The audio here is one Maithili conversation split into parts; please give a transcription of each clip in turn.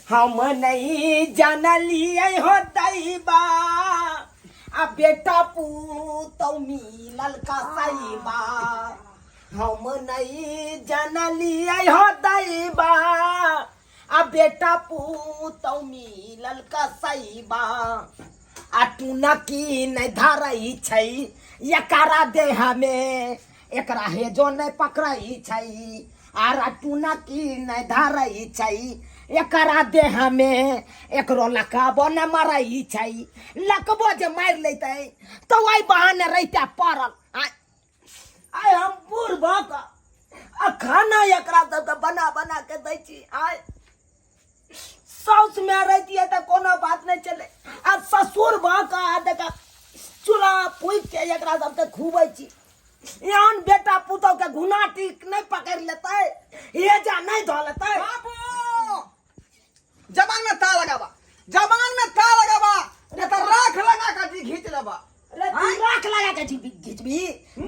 हम नहीं जानलियै हो दैबा आ बेटा पुतौ मिलल कसैबा हम नहीं जानलियै हो दैबा आ बेटा पुतौ मिलल कसैबा आ टुनकी नहि धरै छै एकरा देहमे एकरा हेजो नहि पकड़ै छै आर टुनकी नहि धरै छै एकरा देहमे एकरो लकबो नहि मरै छै लकबो जे मारि लेतै तऽ ओहि बहाने रहिते पड़ल आइ आइ हम बूढ़ भऽ कऽ आ खाना एकरा सबके बना बना के दै छी। आइ साउस में रहितियै तऽ कोनो बात नहि छलै, आ ससुर भऽ कऽ आ देख चूल्हा फूकि के एकरा सबके खुबै छी। एहन बेटा पुतोह के घुना टीक नहि पकड़ि लेतै, हेजा नहि धऽ लेतै। बाबू, जबान में ता लगाबा, जबान में ता लगाबा, नहीं तो राख लगा के जी घींच लेबा। रे तू राख लगा के जी घिचबी,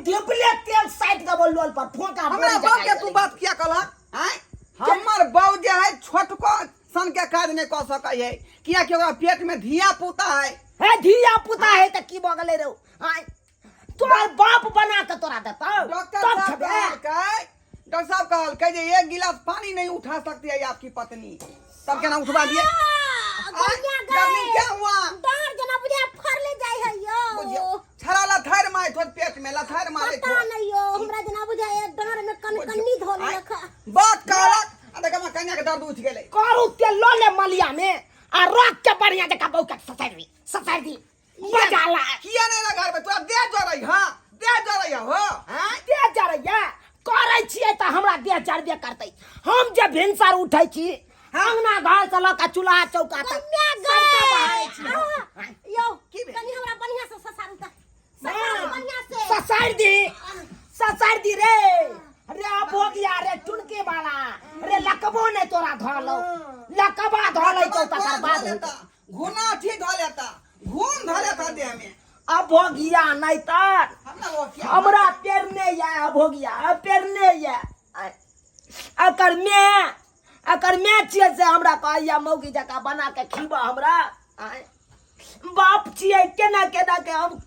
देबले तेल साइट देबो लोल पर फोका। हमरा बोरी बाप जकाँ के तू बात किया कहला? आँय, हमर बाऊ जे है छोटको सन के काज नहीं कऽ सकै है, किया कि ओकरा पेट में धिया पुता है। हे धिया पुता है तऽ की भऽ गेलै रौ? आँय, तोहर बाप बना के तोरा देतौ डॉक्टर तब साहब खेबे। कहलकै, डॉक्टर साहब कहलकै जे एक गिलास पानी नहीं उठा सकती है आपकी पत्नी, तब केना उठवा दिए? गैया गए। डार्लिंग, क्या हुआ? डाँर जेना बुझाय फड़ले जाइ है यौ। बुझियो छड़ा लथार मारे थोड़, पेट में लथार मारे पता थोड़। नहीं यौ, हमरा जेना बुझाय डाँर में कनकन्नी धो लेलक। बात कहलक आ देख हमरा कन्या के दर्द उठि गेलै। करू तेल लऽ ले मलिया में आ रख के बढ़िया जकाँ बहू के ससारि दी, ससारि दी बजाला। किया नहीं ला घर में तोरा देह जरै? हां, देह जरै हो। हैं, देह जरैया करै छियै तऽ हमरा देह जरबे करतै। हम जे भिनसर उठै छी, अंगना घर से लऽ कऽ चूल्हा चौका तक कन्या सबटा गए। बहारै छी हम। आह, यौ की भेल? कनी हमरा बढ़िया से ससारू तऽ, ससारू बढ़िया से। ससारि दी, ससारि दी। रे रे भोगिया रे, टुनके वाला रे, लकबो नहीं तोरा धलो, लकबा धलै तो तकर बाद लेता घुना ठीक धो लेता, घूम धो लेता देह में। अभोगिया नहीं तर हमरा वो क्या हमरा पेरने या अभोगिया पेरने या अकर में अकर में छियै से हमरा कहैया मौगी जकाँ बना के खीबा हमरा। आँय, बाप छियै, केना केना के हम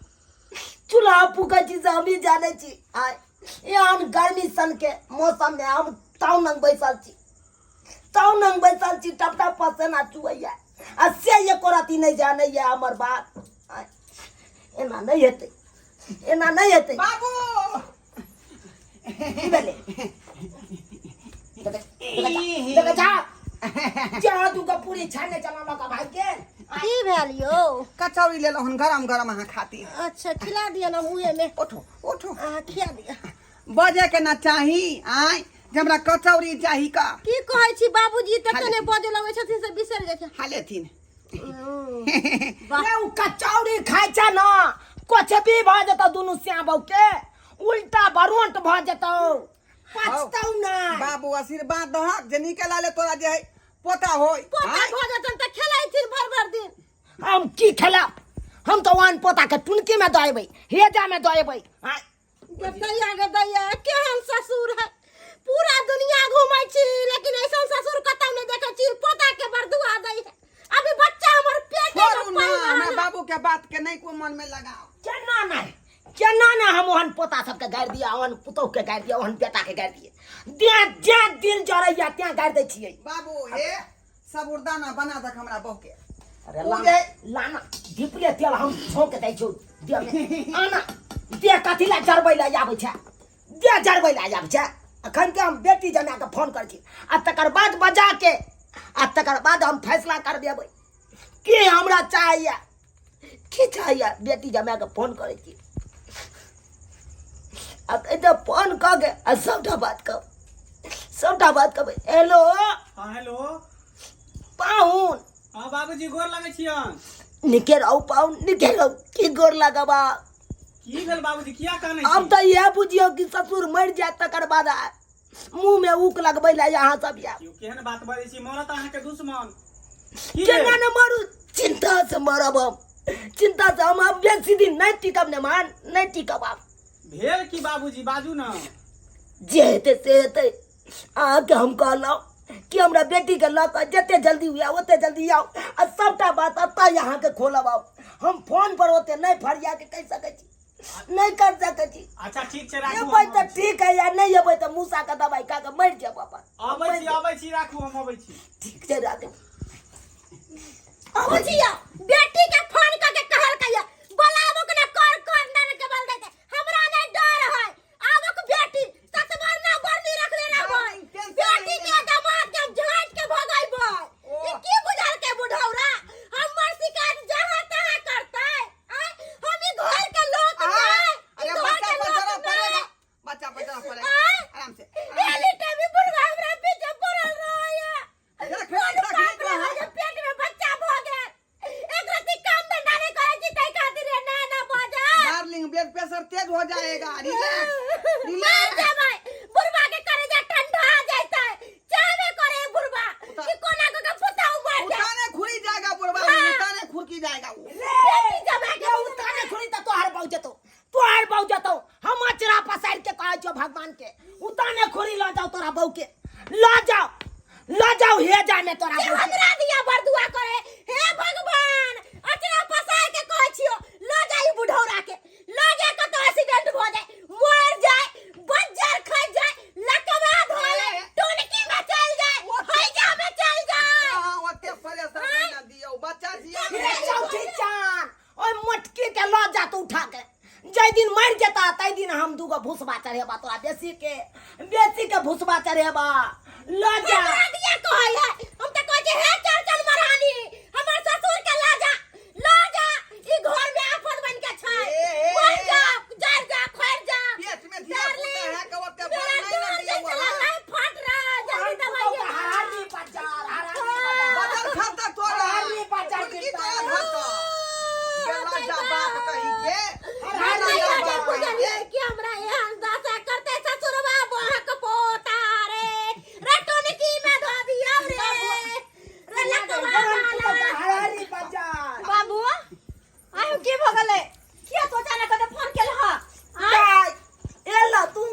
चूल्हा फूकै छी से हमही जानै छी। आँय, एहन गर्मी सन के मौसम में हम ताऊ नंग बैसल छी, ताऊ नंग बैसल छी, टप टप पसेना चुअैया आ से एको रति नहि जानैया हमर बात। आँय, एना नहि हेतै, एना नहि हेतै। बाबू, की भेलै? देख देख जा जा, तू के पूरी छाने चला लऽ भाई के। की भेल यौ? कचौड़ी लेलहुँ हन गरम गरम अहाँ खातिर। अच्छा, खिला दिअ ने मुँहे में। उठो उठो। अहाँ खिया दिअ। बजे के ना चाही आय जे हमरा कचौड़ी चाही का। की कहै छी बाबूजी, तते ने बजे लगै छथिन से बिसरि जाइ छै। खा लेथिन। वाह। रे उ कचौड़ी खाइ छै न, कोचबी भऽ जेतौ, दुनू श्याम के उल्टा बरोंट भऽ जेतौ, पचतौ ना। बाबू, आशीर्वाद दहक जे निके लाले तोरा जे है पोता होय। पोता आँय? भऽ जेतन तऽ खेलाइथिन भरि भरि दिन। हम की खेलब? हम तऽ ओहन पोता के टुनकी में दऽ एबै, हेजा में दऽ एबै। आँय। गे दैया, गे दैया, केहन ससुर है! पूरा दुनिया घूमै छी लेकिन ऐसन ससुर कतौ नहि देखै छी। पोता के बरदुआ दै है, अभी बच्चा हमर पेटे में छोड़ू ना पल रहल हमरा है। बाबू के बात के नहीं कोई मन में लगाओ। केना नहि, केना नहि हम ओहन पोता सबके गारि दिअ, ओहन पुतोह के गारि दिअ, ओहन बेटा के गारि दिअ? तें जें दिल जरैया तें गारि दै छियै। बाबू, हे साबुरदाना बना दक हमरा बहू के। अरे उ लाना, लाना धिपले तेल हम छौंक दै छौ देह में। आना देह कथी ला जरबै ला आबै छै? देह जरबै ला आबै छै? अखन के हम बेटी जमा के फोन करै छी आ तकर बाद बजा के आ तकर बाद हम फैसला करबेबै के हमरा चाहिए, की चाहिए। बेटी जमा के फोन करै छी आ कहै फोन कऽ के आ सबटा बात कहब, सबटा बात कहबै। हेलो। हाँ, हेलो। पाहुन। हाँ बाबूजी, गोर लगै छियन। निके रहू पाहुन, निके रहू। की गोर लगबा? की भेल बाबूजी, किया कानै हम छी? तऽ इएह बुझियौ कि ससुर मरि जायत तकर बाद मुँह में ऊक लगबै लए अहाँ सब आयब। यौ, केहन बात बजै छी? मरत अहाँके दुश्मन की केना भेल? ने मरू, चिंता से मरब हम, चिंता से हम आब बेसी दिन नहि टिकब ने मान, नहि टिकब आब। भेल की बाबूजी, बाजू ना। जे हेतै से हेतै, अहाँके हम कहलहुँ। कि हमरा बेटी के लऽ कऽ जते जल्दी हुए ओते जल्दी आउ आ सबटा बात एतऽ अहाँके खोलब आउ। हम फोन पर ओते नहि फरिया के कहि सकै छी, नहि कर सकै छी। अच्छा ठीक छै, राखू। एबै तऽ ठीक है, या नहि एबै तऽ मूसा के दवाइ खा कऽ मरि जायब अपन। अबै छी, अबै छी, राखू, हम अबै छी। ठीक छै, राखू। बुझियो बेटी के फोन कऽ के कहलकै बोलाबो के ना कर कर ना के बोल देते, हमरा नहीं डर है। आबक बेटी सतवरना बरनी रखले रहबै, बेटी के दामाद के झांट के भगैबै। ई की बुझल के बुढ़ौरा हमर शिकायत जहां तहां करतै? आय हम ई घर के लोक नहीं। अरे बच्चा पर जरा पड़ेगा, बच्चा पर जरा पड़ेगा, आराम से। एली टाइम बुढ़वा हमरा पीछे पड़ल रहैया। रख रख बाप रे, हमर पेट में बच्चा भ गेल, एक रत्ती काम धंधा नहीं करे छी तै खातिर रे ना ना बजा। डार्लिंग, ब्लड प्रेशर तेज हो जाएगा, रिलैक्स मर रिलैक्स। जेबै, बुढ़वा के करेजा ठंडा जैतै। चाहबे करे बुढ़वा कि कोना को के पुतहु मर जाए। उताने खुरी जाएगा बुढ़वा, उताने खुरकी जाएगा वो। बेटी जमा के ये उताने खुरी त तोहर बाऊ जेतौ, तोहर बाऊ जेतौ। हम अचरा पसारि के कहै छियौ भगवान के, उताने खुरी लऽ जाओ तोरा बहू के, लऽ जाओ, लऽ जाओ हे जा में तोरा के बहू के। हमरा दिया बरदुआ करे। हे भगवान, अचरा पसार के कहै छियो लऽ जाई बुढ़ौरा के, लऽ जा कतौ एक्सीडेंट भऽ जाए, मर जाए, बज्जर खा जाए, लकवा धो ले, टोनकी में चल जाए, हैजा में चल जाए। हां, ओते प्रेशर नहीं ना दियो, बच्चा जिया। रे चौथी चान, ओइ मोटकी के लऽ जा तू उठा के, जाहि दिन मरि जेता ताहि दिन हम दूगो भूसबा चढ़ेबा तोरा, बेसी के बेसी के भूसबा चढ़ेबा, लऽ जा। हमरा दिया कहै है, हम त कहै छी हे चरचन महारानी, हमर ससुर के लऽ जा, लऽ जा, ई घर में आफत बन के छै। ए, ए, मर ए। जा, जर जा, खर जा। पेट में धिया पुता है के ओते बल मेरा नहीं ना डर दियो। जैसे हां, लग फट रहा है, जल्दी दवाई। हरारी बाजार, हरारी बाजार। बदल खाता तोरा। हरारी बाजार। खुरकी तोरा खाता गेला जा बाप कही के। हरारी नहीं गेला जा आगे बाप कही बुझलिए के। कि हमरा एहन दशा करते ससुरवा बहक पोता रे, रटोनकी में धो दियौ रे, रे लकवा वाला। हरारी बाजार। बाबू, आयो की भ गेलै? किया तो अचानक कते फोन केल ह? दाइ, एला तू,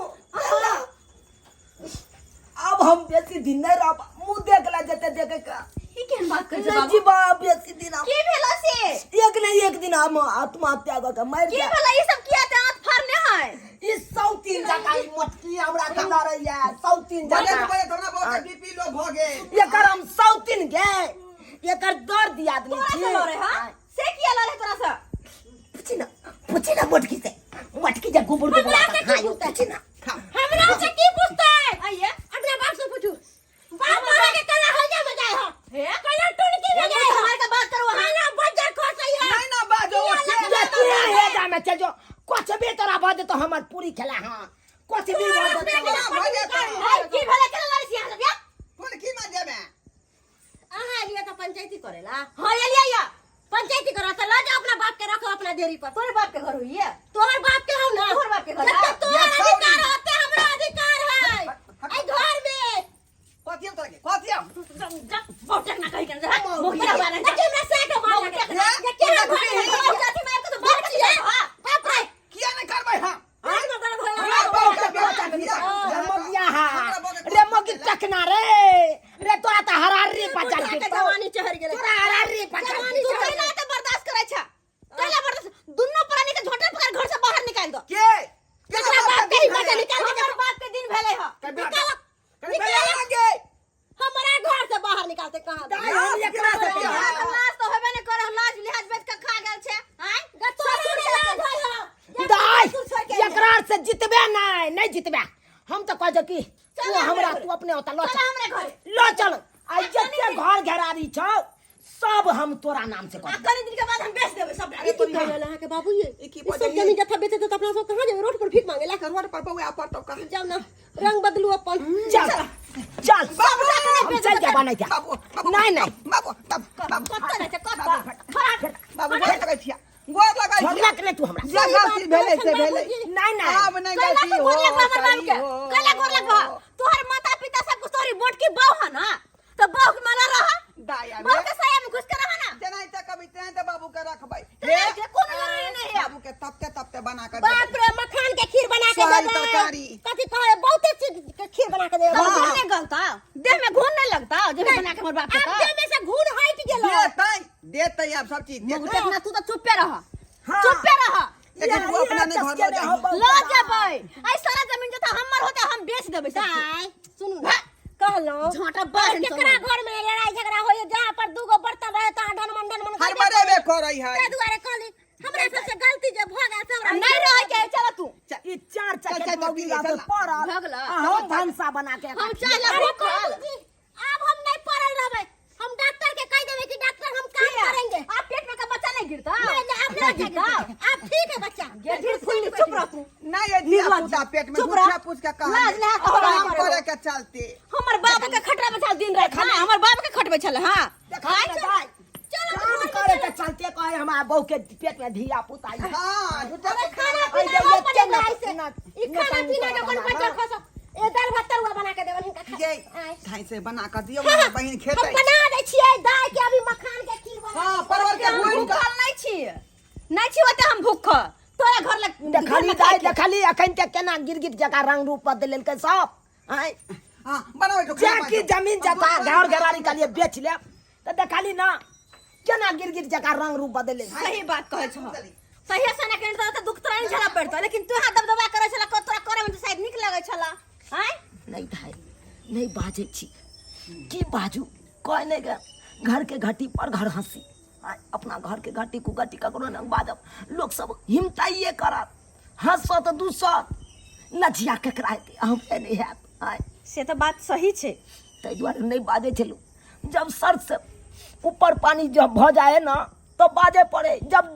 एला। अब हम बेसी दिन नहीं रहब, मुंह देख ला जते देखे का। ई केहन बात करै छै नहीं बाबू? जीवा बेसी दिन हम। की भेलो से? एक नहीं एक दिन हम आत्महत्या कऽ के मरि की जायब। भेलो ई सब? किया दांत फाड़ने है? ई 103 जका ई मोटकी हमरा के लड़ैया 103 बजे जका। बजे तोरा बहुत बीपी लो भ गेल। एकर हम 103 गे, एकर दर्द आदमी तोरा छी। से लड़े हा? से किया लड़े तोरा से? पूछी ना, पूछी ना मोटकी से, मोटकी जे गुबुर गुबुर। हमरा से की हाँ, यौ, पूछतै? पूछी ना। हमरा से की पूछतै? आइए अपना बाप से पूछू। बाप मारे के कला हल्जा में जाए हो, हे कला टुनकी में जाए हो। हमारे का बात करो, खाना बज्जर खसै है। नहीं ना बाजो ओते। ये तू हे जा में चल जो, कुछ भी तोरा भऽ जेतौ हमर पूरी खेला। हाँ, कुछ भी भऽ जेतौ। तोरा भऽ जेतौ। है की भेलै? केना लड़ै छी अहाँ सब या? कोन की में जेबे? अहाँ एलियै तऽ पंचायती करेला? हाँ, एलियै या पंचायती करा। तऽ लऽ जाओ अपना बाप के, रखो अपना देरी पर। तोरे बाप के घर होइए? तोहर बाप के हौ ना? तोहर बाप के घर। जते तोहर या छौरी। अधिकार होते हमरा अधिकार है ऐ घर में। कथी हम तोरा के कथी हम? बहुटक ना कहि के ना मोहिया बारे ना हमरा से के मार लगे। हे? ये केना घर में जाति मार के तो बाप छियै, बाप रे। किया नहीं करबै हम? पेट में दर्द होय। हमरा बाप के बेटा धिया। रे मोगिया हा, हमरा बाप के रे मोगी टकना रे, रे तोरा त हरारी बचा के जवानी चढ़ गेलै। तोरा हरारी बचा। जवानी तू कैला त बर्दाश्त करै छ? कैला बर्दाश्त? दुन्नो प्राणी के झोंटे पकड़ घर से बाहर निकाल दो। के केकरा बाप के हिम्मत है निकाल के? हमर बाप के दिन भेलै ह। निकाल, निकाल गे। हमरा घर से बाहर निकालते कहां? दाइ, हम एकरा से लाज लाज तो होबे ने करे, लाज लिहाज बेच के खा गेल छै। आय ससुर के लाज होय ह। दाइ, ससुर छोड़ के एकरा से जितबे नहीं, नहीं जितबे हम। तो कह दे कि तू चल हमरा हमरे तू अपने होता लऽ चल चल, हमरे घरे लऽ चल। आ जते घर घेरारी छौ सब हम तोरा नाम से आ कर। कनी दिन के बाद हम बेच देबै सब। अरे ई की कहल अहाँ के बाबू? ये ई की ई सब बजलियै? जमीन जथा बेचे त अपना सब कहां जेबै? रोड पर भीख मांगे ला? रोड पर बौआ पर तो कहाँ जाउ ना, रंग बदलू अपन। चल चल, बाबू, हम चल जा बनै जा। बाबू, बाबू। नहीं नहीं। बाबू, बाबू, बाबू। कत्ता नहि छै कत्ता फराक। बाबू, गोर लगै छियै, गोर लगै छियै। छोड़लक नहि तू हमरा। जे गलती भेलै से भेलै। नहीं नहीं। आब नहि कैला गलती तू हो। गोर लगबा हमर बाबू के? सही हो। कैला गोर लगबा? तोहर माता पिता सब कुछ तोहरी बोट की बहू है ना, तो बहू के माना रहा, दाया बहू के साया में घुस के रहा ना। तेनाहिते कभी तेनाहिते बाबू के रखबै। तेनाहिते कोनो जरूरी नहीं है। बाबू के तपते तपते बना के बाप रे, मखान के खीर बना के सोहारी देबै। तरकारी। कथी कहे, बहुते चीज के खीर बना के देबै। हाँ। घून नहीं गलता देह में, घून नहीं जेबै बना के हमर बाप के आब तऽ देह में से घून हटि गेलो देतै देतै आब सब चीज मगु देतै देखना तू तऽ चुपे रह हाँ। चुपे रह लेकिन तू अपना नहीं घर लऽ जाही लऽ जेबै ऐ सारा जमीन जथा हमर होतै हम बेच देबै सब दाय सुनू ने कहलहुँ झाँटा बाढ़ केकरा घर में लड़ाई झगड़ा होइए जहाँ पर दूगो बर्तन रहे तहाँ ढन मन ढन मन हड़बड़ेबे करै है ताहि दुआरे कहली हमरा सबसे गलती जे भऽ गेल से हमरा नहीं रहे के चल तू ई चार चल, चक्कर चल, मौगी चल, रहते चल। पड़ल भऽ गेलै। आ हम भनसा बना के हम चाह ला अरे भूखल बाबूजी, आब हम नहीं पड़ल रहबै हम डॉक्टर के कह देबै कि डॉक्टर हम काम करेंगे आप पेट में का बच्चा नहीं गिरता नहीं नहीं अब नहीं बच्चा गिरता। अब ठीक है बच्चा गिर फुल्ली चुप रह तू नहीं ये धिया पुता पेट में चुप रह। झूठा पूछ के कहा लाज लहा के हमरा काम करे करे के चलते हमर बाप के खटरा में छल दिन रात हाँ हमर बाप के खटबै छल हाँ देखा दाय चलो काम करे के चलते कहे हमारा बहू के पेट में धिया पुता आई हाँ झूठा अरे खाना अरे पीना ये हम केना- बनेबै ऐसे ना- ई खाना ना- पीना के कोन बच्चा खसो ए दाल भात तरुआ बना के देबन हिनका ये खा आय। ढाई से बना के दियौ हाँ, ना बहिन हम खेतै बना दै छियै दाय के अभी मखान के खीर बना हाँ परवल के हम भून के भूखल नहीं छी नहीं छी ओते हम भूखल तोरा घर लग देखली दाय देखली अखन तक केना गिरगिट जकाँ रंग रूप बदलि लेलकै सब आँय हाँ बनाबै तो जे कि जमीन जथा घर घरारी कहलिए बेच लेब तऽ देखली ना केना गिरगिट जकाँ रंग रूप बदलि लेलकै सही बात कहै छह सही से ना केने तो दुख तोरा नहीं झेला पड़तो लेकिन तू हाथ दबदबा करै छला को तोरा करे में तो शायद नीक लगै छला आँय नहीं भाई नहीं बाजै छी की बाजू कह नहीं गे घर के घटी पर घर हंसी आय, अपना घर के घटी कुघटी ककरो नहीं बाजब लोग सब हिमताइए करत हंसत दूसत लजिया केकरा हेतै हमरे नहि हैत आय से तो बात सही छै ताहि दुआरे नहि बाजै छलहुँ जब सर से ऊपर पानी जब भऽ जाइ है ना तो बाजे पड़े जब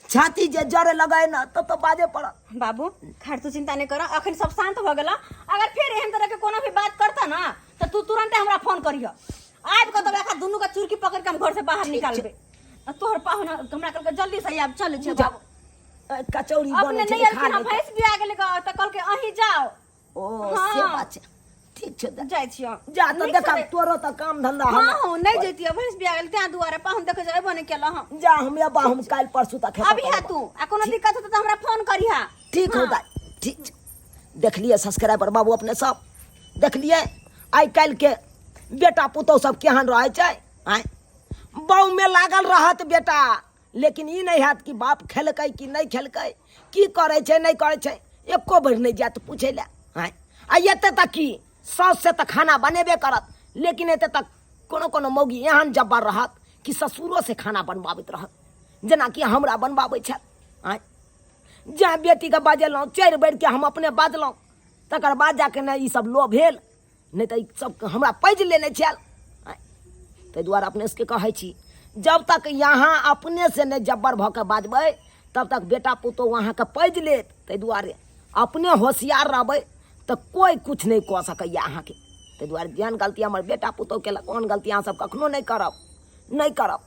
छाती जे जरे लगे ना तब तो बाजे पड़त बाबू खैर तू चिंता नहीं कर अखन सब शांत भऽ गेल अगर फेर एहन तरह के कोनो भी बात करता ना तो तू तुरंत हमरा फोन करिह आबि कऽ तब एकरा दुनू के चुरकी पकड़ के हम घर से बाहर निकालबै आ तोहर पाहुन हमरा कहलकै जल्दी से आब चलै छै बाबू कचौड़ी अपने बनै नहीं छै खा एलखिन हम लै भैंस भी आ गेलै तऽ कहलकै अहीं जाओ ओ हाँ। से बात छै ठीक छै तऽ जाइ छियै जा तऽ नीक देखब से- तोरो तऽ काम धंधा हाँ हम हाँ नहीं जैतियै भैंस बिया गेल तें दुआरे पाहुन देखै छै अयबो नहि केलऽ हम जा हम अबा हम काल्हि परसू तक हेतौ अभी है तू आ कोनो दिक्कत होतौ तऽ हमरा फोन करिहा ठीक हो दाइ ठीक छै देखलियै सब्सक्राइबर बाबू अपने सब देखलियै आइ काल्हिके बेटा पुतहु सब केहन रहै छै आँय बाउमे लागल रहत बेटा लेकिन ई नहि हैत कि बाप खेलकै कि नहि खेलकै की करै छै नहि करै छै एको बेर नहि जायत पूछै लए आँय आ एते तक कि साउस से तऽ खाना बनेबे करत लेकिन एते तक कोनो कोनो मौगी एहन जब्बर रहत कि ससुरो से खाना बनबाबैत रहत जेनाकि हमरा बनबाबै छथि आँय जँ बेटीके बजेलहुँ चढ़ि बढ़िके हम अपने बाजलहुँ तकर बाद जाके ने ई सब लो भेल नहि तऽ ई सब हमरा पैज लेने छल ताहि दुआरे अपने सबके कहै छी जब तक यहाँ अपने से नहि जब्बर भऽ कऽ बाजबै तब तक बेटा पुतोहु अहाँके पैज लेत ताहि दुआरे अपने होशियार रहबै तऽ कोइ किछु नहि कऽ सकैए अहाँके ताहि दुआरे जेहन गलती हमर बेटा पुतोहु केलक ओहन गलती अहाँ सब कखनो नहि करब नहि करब।